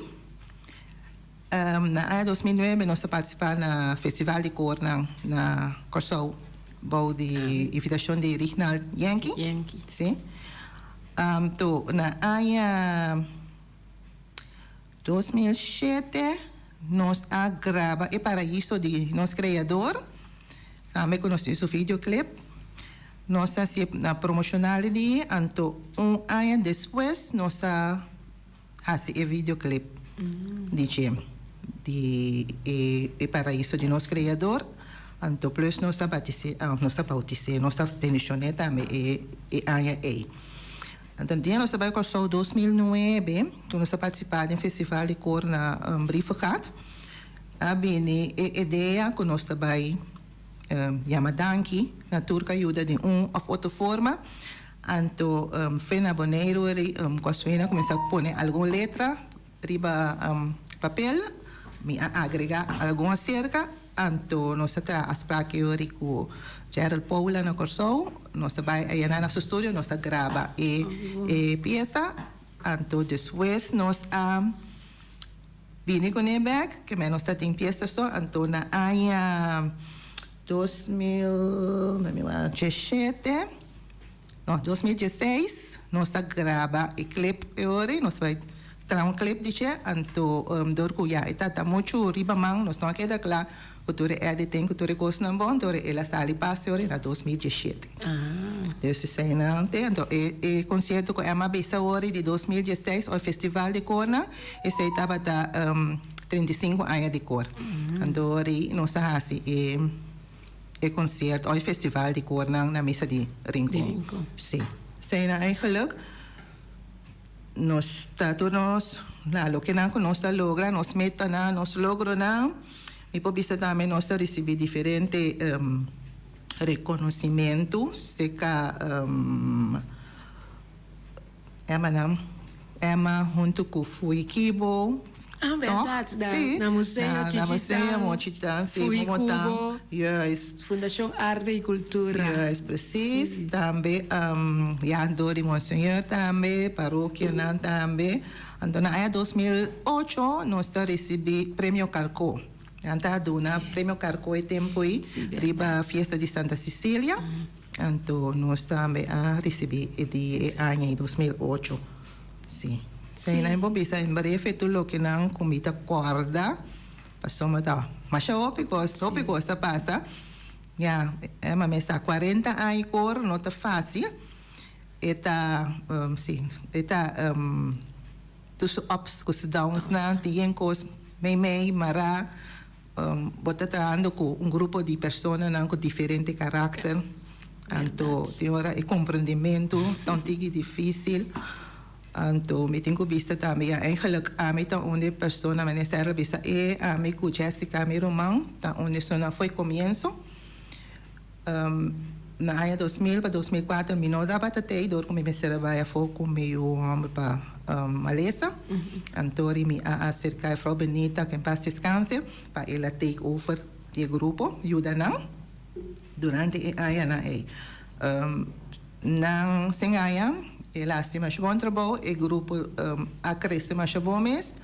Na aña 2009 nos a participa na Festival di Koornan na Kòrsou bou di invitacion di Rignald Yankee. Yankee. Si. Anto na aña 2007 nos a graba E Paraíso di Nos Creador, tambe cu nos tin su videoclip. Nos a haci na promocional di anto un aña despues nos a haci e videoclip di dje di E Paraíso di Nos Creador. Anto plus nos a batise, nos a bautise, nos a bendicione tambe e aña ey. Anto dia nos a bai Kòrsou 2009, ku nos a partisipá den festival di kor na Brievengat, a bini e idea ku nos ta bai yama danki na tur ku a yuda den un òf otro forma. Anto fe na Boneiru ku a suena kuminsá pone algun letra riba papel. Mi a agregá algun aserka. Anto nos a traha afspraak yori ku Gerald Paula na Kòrsou. Nos a bai ayaná na su studio, nos a graba e e piesa. Anto despues nos a bini kuné bèk, ke men nos ta tin piesa so. Anto na aña 2017, no, 2016, nos a graba e clip e ora ei, nos bai traha un clip di dje, anto dor ku ya e tata muchu riba man, nos no a keda kla ku tur e editing, ku tur e kosnan bon, anto el a sali pas e ora ei na 2017. Dus eseinan te, anto e e konsierto ku Emma a bisa awor ei di 2016, ò festival di kornan, esei tabata 35 aña di kor. Anto ora ei nos a hasi e e concierto o e festival di koornan na misa di Rincon. Sí. Eseinan eigenlijk nos ta tur nos na lokenan ku nos ta logra, nos metanan, nos logronan. Mi por bisa tambe nos ta risibí diferente rekonosimentu seka Emma-nan, Emma huntu ku Fuikibo. Ah, bèrdat, Sí, na Museo na Museo Chichitán, Chichitán, sí, Momotan, Fuikubo, juist. Fundashon Arte i Kultura. Juist, precies. Tambe, ya dor di Monseñor tambe, parokianan tambe. Anto na aña 2008 nos ta risibí Premio Karkó. Nan ta duna Premio Karkó e tempu ei riba fiesta di Santa Cecilia. Anto nos tambe a ricibi e di e aña ei 2008. Si. Si. Nan por bisa en breve tur loke nan cu mi ta corda pasobra ta masha hopi cos, hopi cos a pasa. Ya, e mami sa 40 aña cor no ta facil. E ta, si, e ta tur su ups cu su downs nan, tin yen cos meimei, mara. Bo ta trahando ku un grupo di personanan ku diferente karakter, anto tin ora e komprendimentu ta un tiki difísil. Anto mi tin ku bisa tambe ya eigenlik ami ta un di e persona, manera Sarah bisa e ami ku Jessica mi ruman ta un di esunnan fo'i komienso. Na aña 2000 pa 2004 mi no tabata tei dor ku mi mester a bai afó ku mi yu hòmber pa malesa. Anto ri mi a aserká juffrouw Benita, ke en pas deskanse, pa el a take over di e grupo, yuda nan durante e añanan ei. Nan sen aña el a hasi masha bon trabou, e grupo a krese masha bon mes.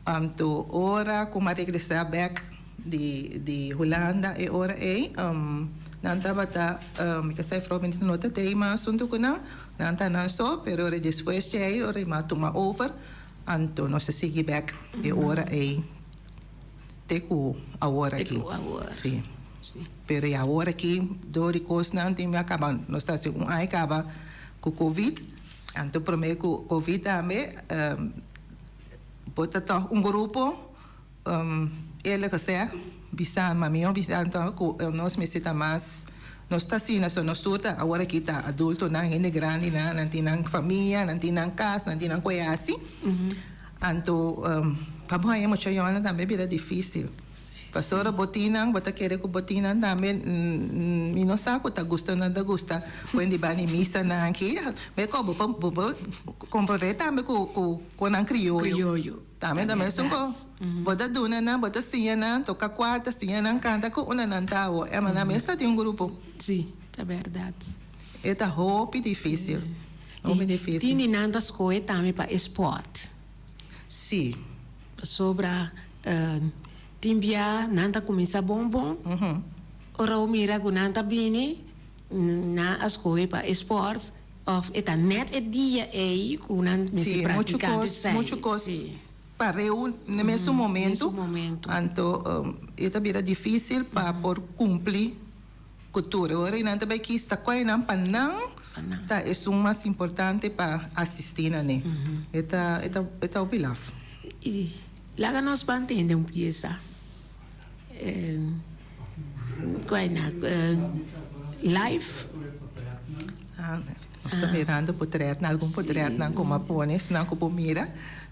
Anto ora ku mi a regresá bèk di di Hulanda e ora ei, nan tabata, mi ta sa juffrouw Benita no ta tei mas huntu ku nan, nan ta nan so, pero ora despues di ei ora mi a tuma over, anto nos a sigui bèk e ora ei te ku awor aki. Sí. Pero e awor aki dor di kosnan tin mi a kaba, nos ta hasi un aña kaba ku covid, anto promé ku covid tambe. Bo ta tòg un grupo, eerlijk gezegd, bisa ma mihó bisa anto ku nos mester ta mas, nos ta asina, so nos tur ta awor aki ta adultonan, hende grandinan, nan tin nan famia, nan tin nan kas, nan tin nan koe hasi. Anto pa bo haña mucha yònan tambe bira difísil. Pasobra bo tin nan, bo ta kere ku bo tin nan tambe, mi no sa ku ta gusta nan ta gusta wen di bani misa nan aki, meko bo por bo por komprondé tambe ku ku ku nan krioyo. Krioyo. Tambe ta mesun ko. Bo ta duna nan, bo ta siña nan toka kuarta, siña nan kanta ku una nan ta awo. E nan mes ta tin un grupo. Si, ta bèrdat. E ta hopi difísil, hopi difísil. Tin di nan ta skohe tambe pa e spòrt. Si. Pasobra tin bia nan ta kuminsá bon bon, ora bo mira ku nan ta bini, nan a skohe pa e spòrt òf e ta nèt e dia ei ku nan mester praktiká Sí, muchu kos pareu na mesun momentu, anto e ta bira difísil pa por kumpli ku tur. E ora ei nan ta bai kista kual nan pa nan ta esun mas importante pa asistí na ne. E ta e ta e ta hopi laf. I laga nos ban tende un piesa. Kual na live. Nos ta mirando potretnan, algun potretnan ku mi a pone, esnan ku por mira,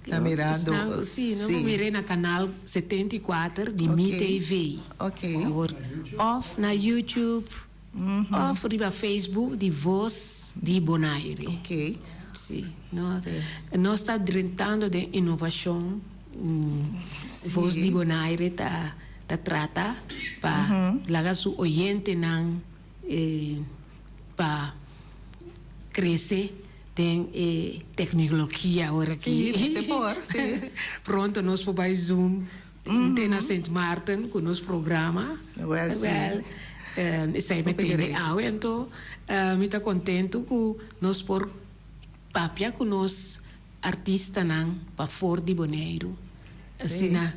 ta mirando. Sí, nos por mira na kanal 74 di Mi TV. Ok. Awor, òf na YouTube, òf riba Facebook di Vos. Di Bonaire. Ok. Si, no, nos ta drentando den innovacion. Voz di Bonaire ta ta trata pa laga su oyentenan pa crece den e tecnologia ora aki. Si, mester por, si. Pronto nos por bay Zoom te na Sint Maarten cu nos programa. Wel, si. Wel, esey mi tende awe. Anto mi ta contento cu nos por papia cu nos artistanan pafor di Boneiru. Asina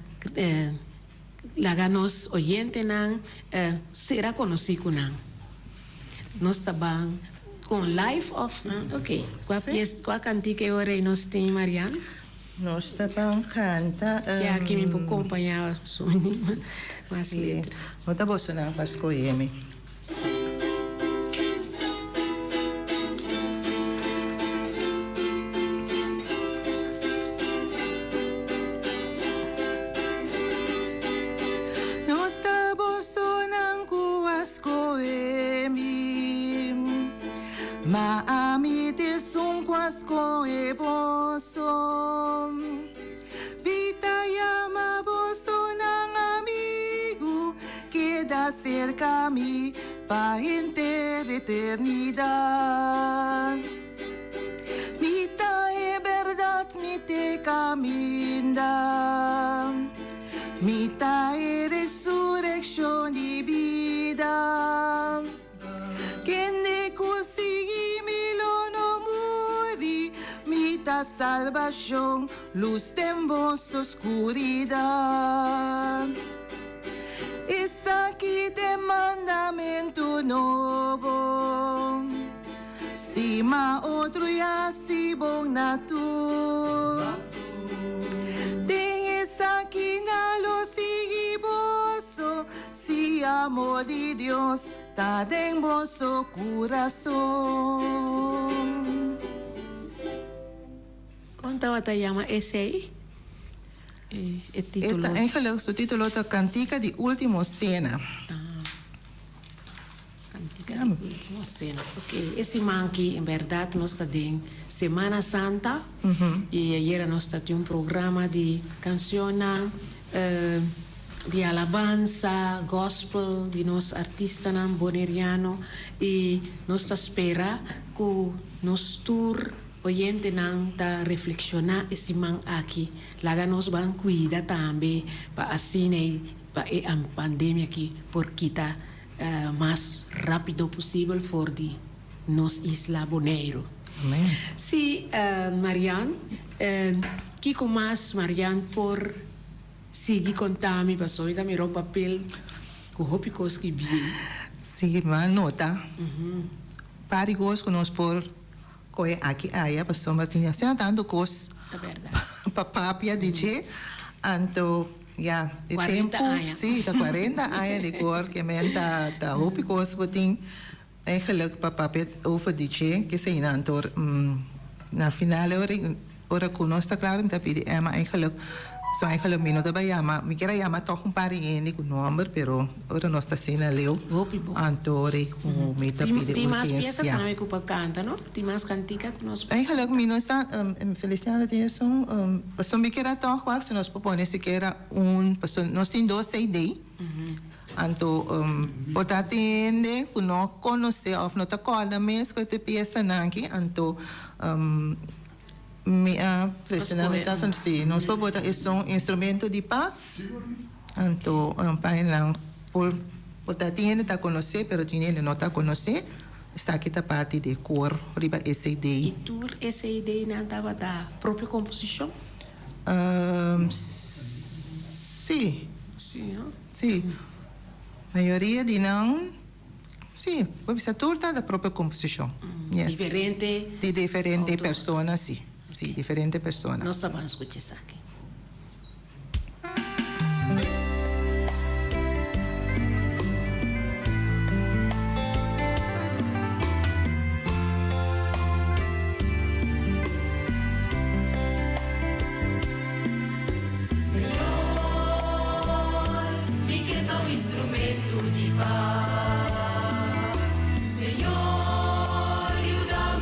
laga nos oyentenan sera conoci cu nan. Nos ta ban con live of? Ok, cua pies, cua cantica e ora ey nos tin, Marian? Nos ta ban canta. Ke aki mi por compaña Sony mas letra. No ta bosonan pa scoge mi. No ta bosonan cu a scoge mi, ma ami t'esun cu a scoge boso. Mi ta yama bosonan amigu, keda serka mi pa henter eternidat. Mi ta e bèrdat, mi t'e kaminda, mi ta e resurekshon di bida. Kende ku sigui mi lo no muri, mi ta salbashon, lus den boso skuridat. Esaki t'e mandamentu nobo, stima otro i hasi bon na tur. Den esaki nan lo sigui boso. Si amor di Dios ta den boso kurason. Kon tabata yama esei? E titulo. E ta eigenlijk su titulo ta Kantika di Ultimo Sena. Ah, Kantika di Ultimo Sena. Ok, e siman aki en bèrdat nos ta den Semana Santa i ayera nos ta tin un programa di kansionnan. Di alabansa, gospel di nos artistanan boneriano y nos ta spera cu nos tur oyentenan ta reflexiona e siman aki. Laga nos ban cuida tambe pa asina pa e pandemia aki por kita mas rapido posibel for di nos isla Boneiru. Si, Marian, kiko mas Marian por sigui konta mi pasobra mi ta mira un papel ku hopi kos ki bien. Si, mi a nota par di kos ku nos por kohe aki aya pasobra tin asina tantu kos pa papia di dje. Anto ya e tempu si ta kuarenta aña di kor ke men ta hopi kos bo tin. Eigenlijk pa papia over di dje kesei nan tor na final e ora ora ku nos ta kla mi ta pidi Emma eigenlijk so eigenlijk mi no ta bai yama mi kier a yama tog un par di hende ku nomber pero ora nos ta asina leu Hopi bon. anto ora ku mi ta pidi Tin mas piesa urgensia. tambe ku pa kanta no? Tin mas kantika ku nos por Eigenlijk mi no sa Feliciano tin esun pasobra mi kier a tog wak si nos por pone sikiera un pasobra nos tin dos CD. Anto por ta tin hende ku no konosé òf no ta kòrda mes ku e piesanan aki, anto mi a preshoná mi sèf si nos por bota esun instrumento di pas, anto pa nan por por ta tin hende ta konosé pero tin hende no ta konosé, esaki ta parti di e kor riba e CD. I tur e CD-nan tabata propio komposishon? Sí. Sí, mayoria di nan, sí, por bisa tur ta da propio composicion. Yes. Diferente. Di diferente persona, sí. Sí, diferente persona. Nos ta ban scucha esaki. Señor, mi ke ta un instrumento di pas. Señor, yuda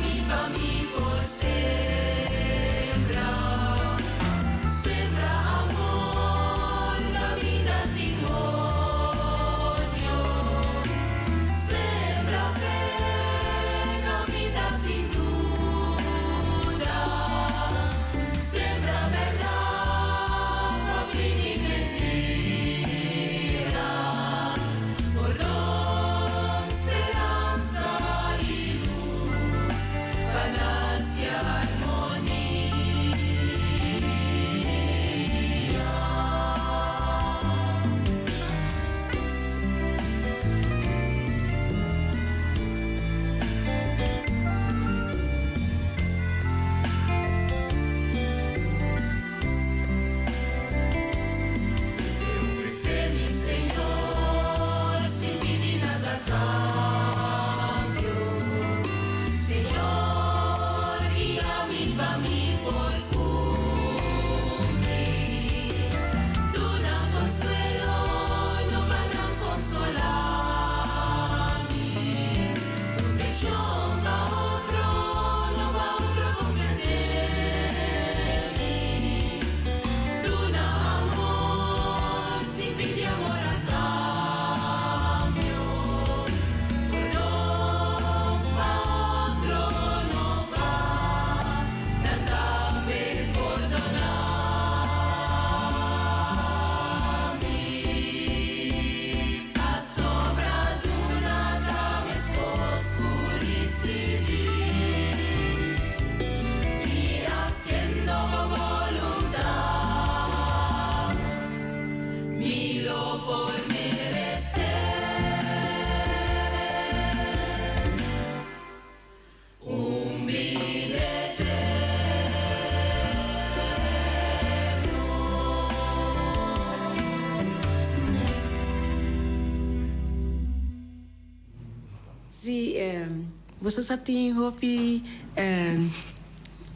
Boso sa tin hopi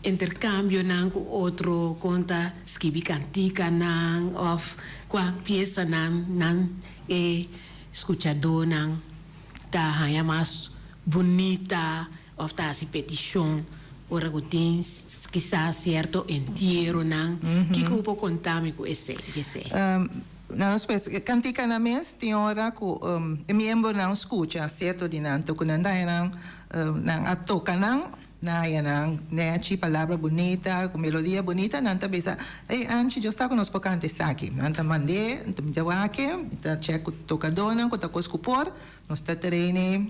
intercambionan cu otro con ta skibi canticanan of cua piesanan nan e scuchadonan ta haña mas bunita of ta haci peticion ora cu tin kisas cierto entieronan? Kico bo por conta mi cu esey, djesey? Na nos pues, canticanan mes tin ora cu e miembronan scucha cierto di nan, tocu nan daña nan, nan a toca nan, nan haya nan nechi, palabra bunita, cu melodia bunita, nan ta bisa, Ey Anchi, Dios sa cu nos por canta esaki. Nan ta mand'é, mi ta wak-e, mi ta check cu tocadornan cu ta cos cu por, nos ta train'é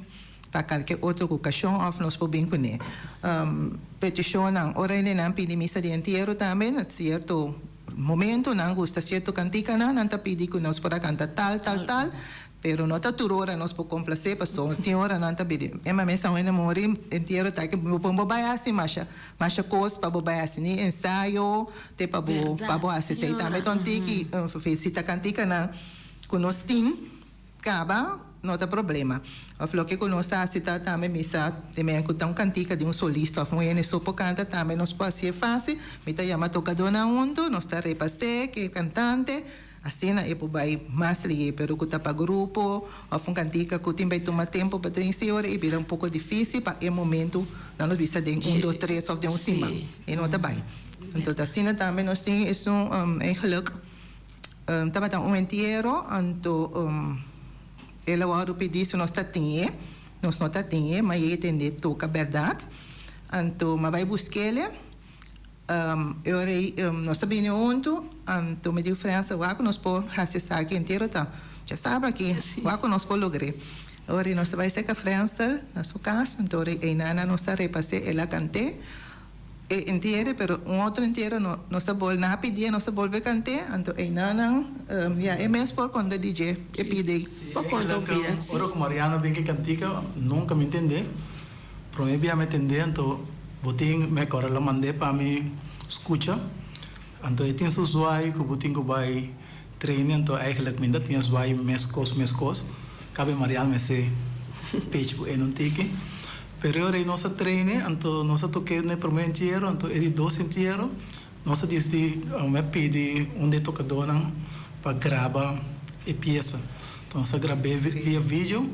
pa calke otro ocasion of nos por bin cun'é. Peticionnan, ora hendenan pidi misa di entiero tambe, na cierto. Momento nan gusta cierto canticanan, nan ta pidi cu nos por a canta tal, tal, tal, pero no ta tur ora nos por complace pasobra tin ora nan ta pidi, e mame San Juan de Mori entiero ta ki bo bo bay haci masha, masha cos pa bo bay haci ni ensayo te pa bo pa bo haci esey tambe ta un tiki felicita canticanan cu nos tin. Caba no ta problema. Of loke cu nos ta haci ta tambe misa di men cu ta un cantica di un solista of un hende so por canta tambe nos por hacié facil. Mi ta yama tocadornan hunto, nos ta repasé cu e cantante, asina e por bay mas lihe. Pero cu ta pa grupo of un cantica cu tin bay tuma tempo pa trinci ora e bira un poco dificil pa e momento nan nos bisa den un, dos, tres of den un siman. E no ta bay. Entonces asina tambe nos tin esun eigenlijk. Tabata un entiero, anto el a wòrdu pidí si nos ta tin e. Nos no ta tin e, ma e tende toka bèrdat. Anto mi a bai busk'el. E ora ei nos ta bini huntu, anto mi di Frensel, wak ku nos por hasi esaki, entiero ta djasabra aki, wak ku nos por logr'é. E ora ei nos ta bai serka Frensel na su kas, anto ora ei einan nos ta repas'é, el a kant'é. E entiere, pero un otro entiero no, nos ta bol, nan a pidié, nos ta bolbe kanté, anto einanan, ya, e mes por konta di dje, e pidi. Sí, eigenlijk, ora ku Mariano bin ku e kantika, nunka mi ntendé. Promé bia mi tendé, anto bo tin, mi a kòrda lo mand'é pa mi skucha. Anto e tin su zwaai ku bo tin ku bai trainen, anto eigenlijk mi no ta tin e zwaai meskos meskos. Kabe Mariano mester pech bo en un tiki. Pero e ora ei nos a traine, anto nos a tok'é na e promé entiero, anto e di dos entiero nos a disidi, mi a pidi un di e tokadónan pa graba e piesa. Anto nos a grab'é via video.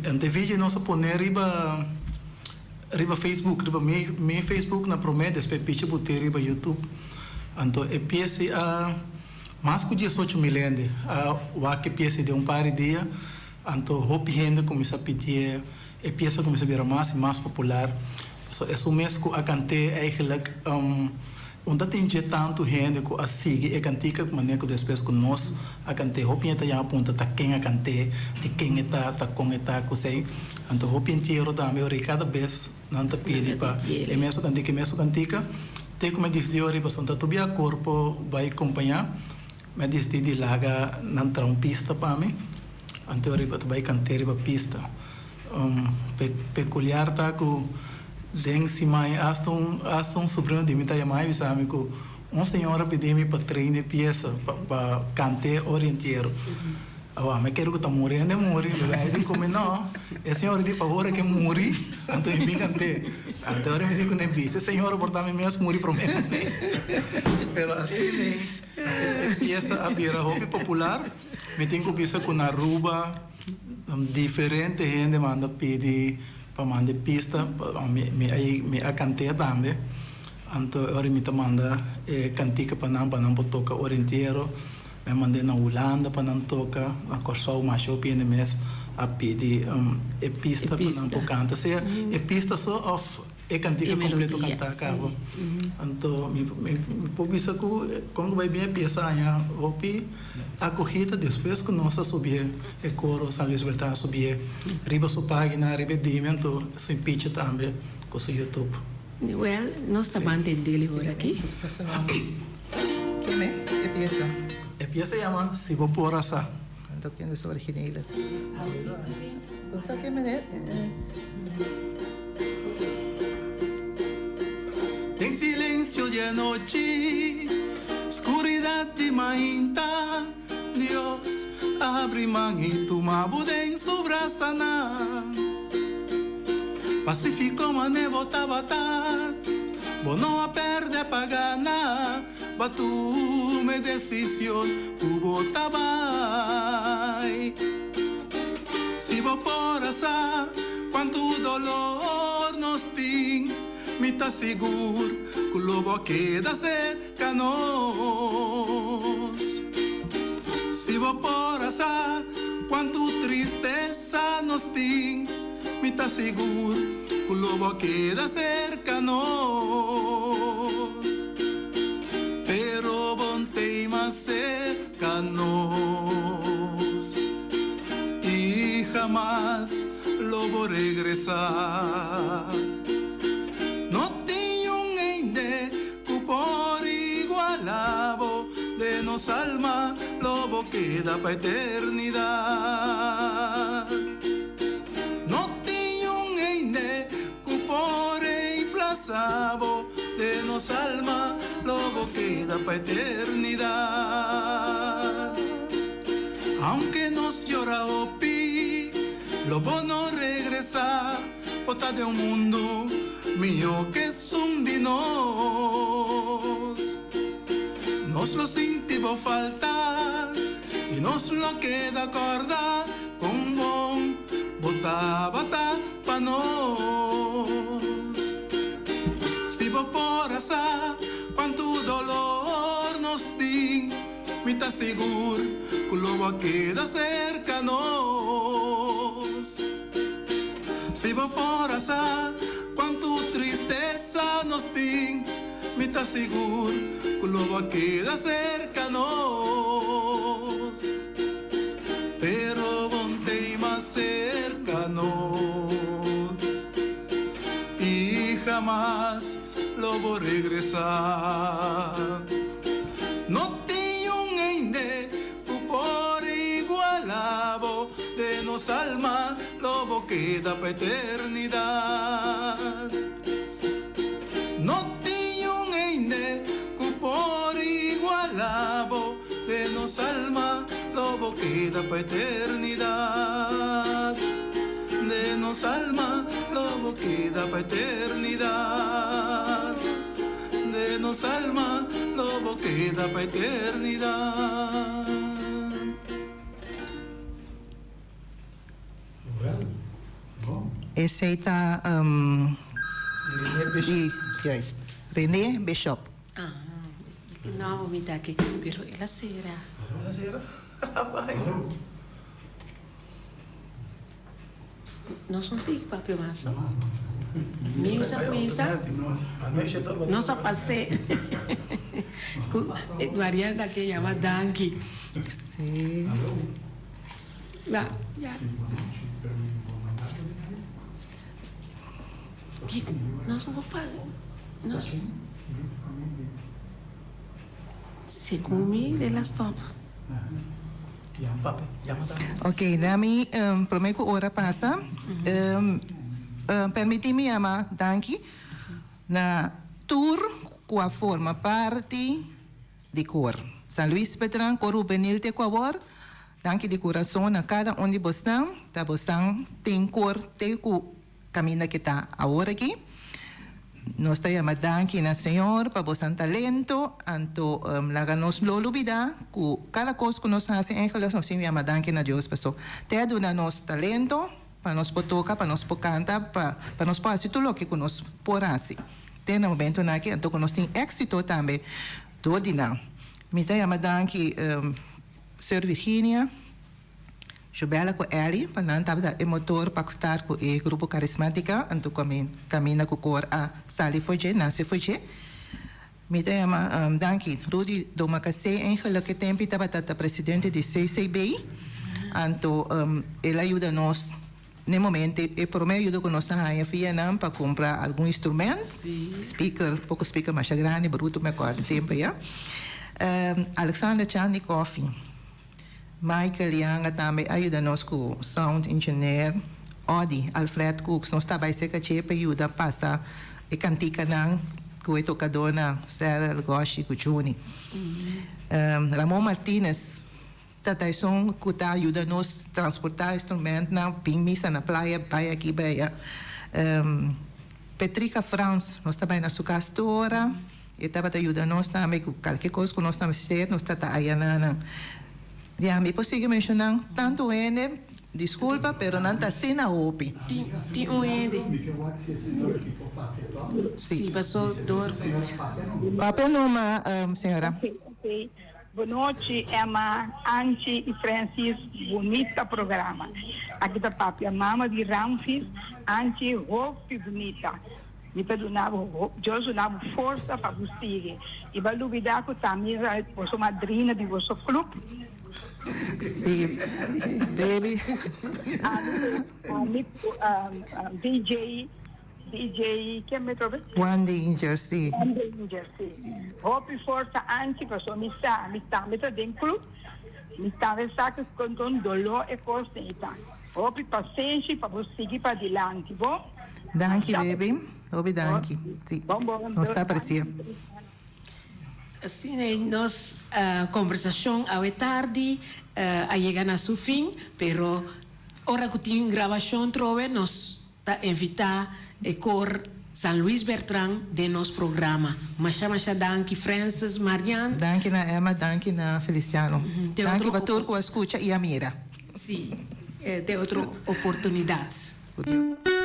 Anto e video nos a pone riba riba Facebook, riba mi mi Facebook na promé, despues pichi bot'é riba YouTube. Anto e piesa ei a mas ku diesocho mil hende a wak e piesa ei den un par di dia. Anto hopi hende kuminsá pidié. E piesa kuminsá bira mas i mas popular. Pasobra esun mes ku a kant'é eigenlijk un ta tin dje tantu hende ku a sigui e kantika ku manera ku despues ku nos a kant'é hopi hende ta yama puntra ta ken a kant'é, di ken e ta, ta kon e ta, kusei. Anto hopi entiero tambe ora i kada bes nan ta pidi pa e mesun kantika, e mesun kantika. Te ku mi a disidí ora i pasobra ta tur bia korpo bai kompañá. Mi a disidí di laga nan traha un pista pa mi, anto riba ta bai kant'é riba pista. Pekuliar ta ku den siman asta un asta un sobrino di mi ta yama i bisa mi ku un señora pidi mi pa train e piesa pa kant'é ora entiero. Awa mi kere ku ta muri hende muri, mi bai di ku mi no, e señora di pa ora ke muri anto mi bin kant'é. Anto ora mi di ku ne bisa e señora por ta mi mes muri promé. Pero asina ei. E piesa a bira hopi popular. Mi tin ku bisa ku na Aruba diferente hende manda pidi pa manda e pista. Mi a mi a kant'é tambe. Anto e ora mi ta manda e kantika pa nan pa nan por toka ora entiero. Mi a mand'é na Hulanda pa nan toka. Na Kòrsou masha hopi hende mes a pidi e pista pa nan por kanta. Sea e pista so òf. E kantika kompleto kantá kaba. Anto mi por bisa ku kon ku bai bin e piesa aña hopi akogida despues ku nos a subié e koro San Luis Beltrán a subié riba su pagina riba e dimi anto su picha tambe ku su youtube. Well, nos ta ban tendele ora aki. Keme e piesa? E piesa yama Si bo por a sa. Anto kende su originele? Bo sa keme ne? Den silencio di anochi, scuridad di mainta, Dios a habri man y tuma bo den su brasanan. Pacífico mane bo tabata Bo no a perde pa gana B'a tuma e decision cu bo ta bay Si bo por a sa cuanto dolor nos tin Mi ta sigur cu lo bo keda cerca nos Si bo por a sa cuanto tristesa nos tin Mi ta sigur cu lo bo keda cerca nos Pero bo n'tei mas cerca nos Y hamas lo bo regresa No tin niun hende cu por iguala bo Den nos alma lo bo keda pa eternidad No tin niun hende cu por reemplaza bo Den nos alma lo bo keda pa eternidad Aunke nos yora hopi lo bo no regresa Bo ta den un mundo mihó cu esun di nos Nos lo sinti bo falta y nos lo keda corda Con bon bo tabata pa nos Si bo por a sa cuanto dolor nos tin Mi ta sigur cu lo bo a keda cerca nos Si bo por a sa cuanto tristesa nos tin Mi ta sigur cu lo bo a keda cerca nos Pero bo n'tei mas cerca nos Y hamas lo bo regresa No tin niun hende cu por iguala bo Den nos alma lo bo keda pa eternidad No tin niun hende cu por iguala bo Den nos alma lo bo keda pa eternidad Den nos alma lo bo keda pa eternidad Den nos alma lo bo keda pa eternidad. Well, bon. Esey ta René Bishop. Di, juist, René Bishop. Ah, no, mi ta aki, pero el a cera. El a cera? Vaina. Nos no sigui papia mas no. Ni nos a cuminsa. Nos a pas'é. Cu Mariana ta ke yama danki. Sí. Ya, ya. Nos no por paga. Nos. Segun mi el a stop. Ok, na mi prome ku ora pasa, permiti mi yama danki na tur ku a forma parti di kor San Luis Petran, Kor Hubenil te ku awor. Danki di kurason na kada un di bosnan, ta bosnan tin kor te ku Caminda ke ta awor aki. Nos ta yama danki na Señor pa bosan talento, anto laga nos lo lubida cu cada cos cu nos haci eigenlijk nos tin yama danki na Dios paso te a duna nos talento pa nos por toca, pa nos por canta, pa pa nos por haci tur loke cu nos por haci te na momentonan aki anto cu nos tin exito tambe door di nan. Mi ta yama danki Sir Virginia. Jobella ku Elly pa nan tabata e motor pa start ku e grupo Karismátika anto ku mi kaminda ku kor a sali for dje, nase for dje. Mi ta yama danki Rudy Domacassé eigenlijk e tempi tabata ta presidente di CCB anto el a yuda nos n'e momento e prome ayuda ku nos a haña via nan pa kumpra algun instrument, speaker, poko speaker masha grandi bruto mi akorda e tempo ya. Alexander Chan di Koffie. Michael Yanga tambe a yuda nos ku sound engineer. Odi, Alfred Cooks, nos ta bai serka dje pa yuda pasa e kantikanan ku e tokadónan Cyril, Goshi ku Juni. Ramon Martinez ta ta esun ku ta yuda nos transportá instrumentnan bin misa na playa bai aki bai aya. Petrica Frans, nos ta bai na su kas tur ora, e tabata yuda nos tambe ku kalke kos ku nos ta mester, nos ta ta aya na nan. Ya, mi por sigui menshoná tantu hende, diskulpa, pero nan ta asina hopi. Tin un hende. Si, pasó dor. Papia numa, señora. Bonochi Emma, Anchi y Francis bunita programa. Aki ta papia mama di Ramfis, Anchi hopi bunita. Mi ta duna bo Dios duna bo forsa pa bo sigui. Y bo a lubida cu ta mi boso madrina di boso club. Si baby. Ami cu DJ. DJ ken mi trobe? One Danger si. One Danger si. Hopi forsa Anchi paso mi sa mi tambe ta den club mi tambe sa cu con dolor e cos tin ta. Hopi pasenshi pa bo sigui padilanti bo. Danki baby hopi danki si nos ta aprecia. Asina nos conversacion awe tardi a yega na su fin pero ora cu tin grabacion trobe nos Ta invitá e kor San Luis Bertran den nos programa. Masha masha danki Francis, Marian. Danki na Emma, danki na Feliciano. Danki pa tur ku a skucha i a mira. Sí, te otro oportunidat. Ku Dios.